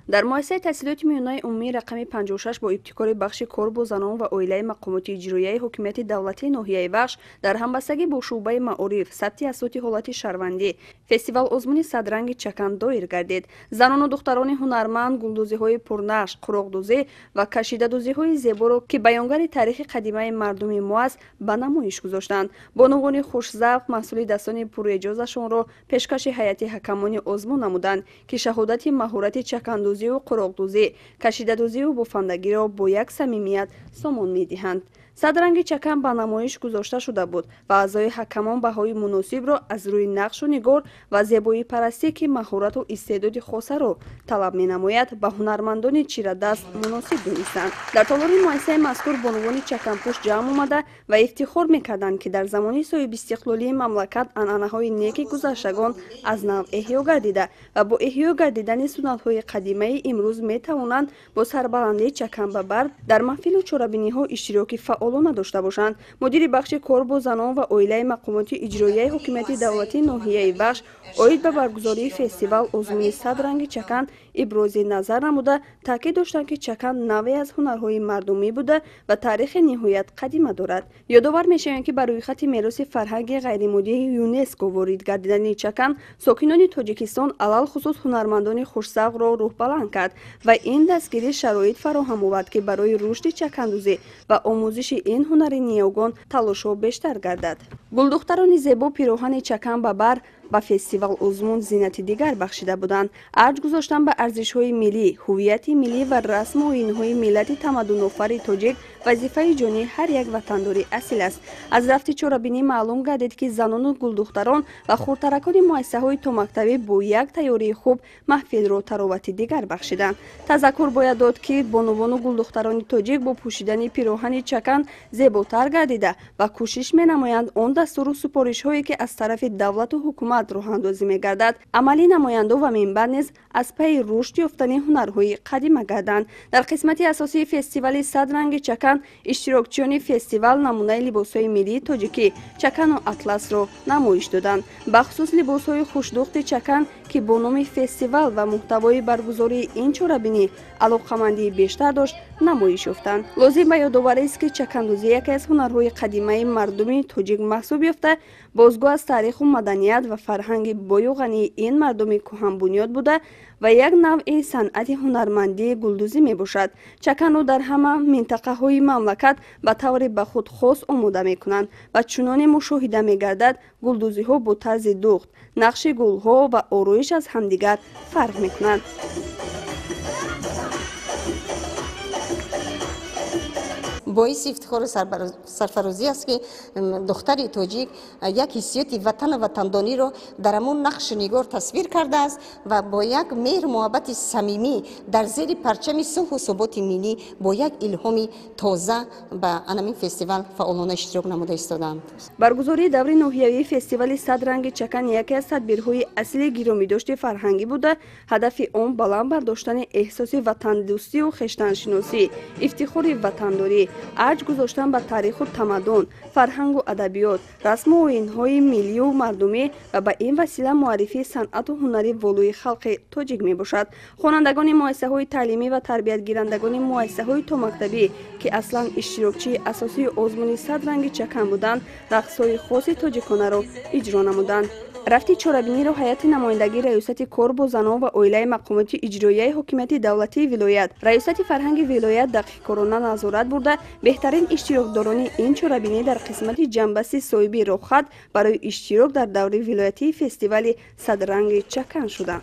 Дар муассисаи таҳсилоти миёнаи умумии рақами 56 бо ибтикори бахши кор бо занон ва оилаи мақомоти иҷроияи ҳокимияти давлатии ноҳияи Вахш дар ҳамбастагӣ бо шӯъбаи маориф, сабти асноди ҳолати шаҳрвандӣ фестивал озмуни садранги чакан доир гардид. Занону духтарони ҳунарманд гулдӯзиҳои пурнақш, қуроқдӯзӣ ва кашидадӯзиҳои зеборо, ки баёнгари таърихи қадимаи мардуми мо аст, ба намоиш гузоштанд. Бонувони хушзавқ маҳсули дастони пурэъҷозашонро пешкаши ҳайати ҳакамони озмун намуданд, ки шаҳодати маҳорати чакандӯзию қуроқдӯзӣ, кашидадӯзию бофандагиро бо як самимият сомон медиҳанд. Садранги чакан ба намоиш гузошта шуда буд ва аъзои ҳакамон баҳои муносибро аз рӯи нақшу нигор ва зебоипарастӣ, ки маҳорату истеъдоди хосаро талаб менамояд, ба ҳунармандони чирадаст муносиб донистанд. Дар толори муассисаи мазкур бонувони чаканпӯш ҷамъ омада ва ифтихор мекарданд, ки дар замони соҳибистиқлолии мамлакат анъанаҳои неки гузаштагон аз нав эҳё гардида ва бо эҳё гардидани суннатҳои қадимаи имрӯз метавонанд бо сарбаландии чакан ба бар дар маҳфилу чорабиниҳо иштироки фаъол дошта бошанд. Мудири бахши кор бо занон ва оилаи мақомоти иҷроияи ҳокимияти давлатии ноҳияи Вахш оид ба баргузории фестивал озмуни садранги чакан ибрози назар намуда, таъкид доштанд, ки чакан навъе аз ҳунарҳои мардумӣ буда ва таърихи ниҳоят қадима дорад. Ёдовар мешавем, ки ба рӯйхати мероси фарҳанги ғайримоддии ЮНЕСКО ворид гардидани чакан сокинони Тоҷикистон, алалхусус ҳунармандони хушзавқро рӯҳбаланд кард ва ин дастгирӣ шароит фароҳам овард, ки барои рушди чакандӯзӣ ва омӯзиши ин ҳунари ниёгон талошҳо бештар гардад. Гулдухтарони зебо пироҳани чакан ба бар ба фестивал озмун зинати дигар бахшида буданд. Арҷ гузоштан ба арзишҳои миллӣ, ҳуввияти миллӣ ва расму оинҳои миллати тамаддунофари тоҷик вазифаи ҷонии ҳар як ватандори асил аст. Аз рафти чорабинӣ маълум гардид, ки занону гулдухтарон ва хурдтаракони муассисаҳои томактабӣ бо як тайёрии хуб маҳфилро таровати дигар бахшиданд. Тазаккур бояд дод, ки бонувону гулдухтарони тоҷик бо пӯшидани пироҳани чакан зеботар гардида ва кӯшиш менамоянд он дастуру супоришҳое, ки аз тарафи давлату ҳукумат роҳандозӣ мегардад, амалӣ намоянду ва минбаъд низ аз пайи рушд ёфтани ҳунарҳои қадима гарданд. Дар қисмати асосии фестивали садранги чакан иштирокчиёни фестивал намунаи либосҳои миллии тоҷикӣ чакану атласро намоиш доданд. Бахусус либосҳои хушдухти чакан, ки бо номи фестивал ва муҳтавои баргузории ин чорабинӣ алоқамандии бештар дошт, намоиш ёфтанд. Лозим ба ёдоварист, ки чакандӯзӣ яке аз ҳунарҳои қадимаи мардуми тоҷик маҳсуб ёфта, бозгӯ аз таъриху маданият ва фарҳанги бою ғании ин мардуми кӯҳанбунёд буда ва як навъи санъати ҳунармандии гулдӯзӣ мебошад. Чаканро дар ҳама минтақаҳои мамлакат ба таври ба худ хос омода мекунанд ва чуноне мушоҳида мегардад, гулдӯзиҳо бо тарзи духт, нақши гулҳо ва ороиш аз ҳамдигар фарқ мекунанд. Боиси ифтихору сарфарозӣ аст, ки духтари тоҷик як ҳиссиёти ватану ватандониро дар ҳамон нақшу нигор тасвир кардааст ва бо як меҳру муҳаббати самимӣ дар зери парчами сулҳу суботи миллӣ бо як илҳоми тоза ба анамин фестивал фаъолона иштирок намуда истодаанд. Баргузории даври ноҳиявии фестивали садранги чакан яке аз тадбирҳои аслии гиромидошти фарҳангӣ буда, ҳадафи он баланд бардоштани эҳсоси ватандӯстию хештаншиносӣ, ифтихори ватандорӣ, арҷ гузоштан ба таъриху тамаддун, фарҳангу адабиёт, расму оинҳои миллию мардумӣ ва ба ин васила муаррифии санъату ҳунари волои халқи тоҷик мебошад. Хонандагони муассисаҳои таълимӣ ва тарбиятгирандагони муассисаҳои томактабӣ, ки аслан иштирокчии асосии озмуни садранги чакан буданд, рақсҳои хоси тоҷиконаро иҷро намуданд. Рафти чорабиниро ҳайати намояндагии раёсати кор бо занон ва оилаи мақомоти иҷроияи ҳокимияти давлатии вилоят, раёсати фарҳанги вилоят дақиқкорона назорат бурда, беҳтарин иштирокдорони ин чорабинӣ дар қисмати ҷамъбасти соҳиби роҳхат барои иштирок дар даври вилоятии фестивали садранги чакан шуданд.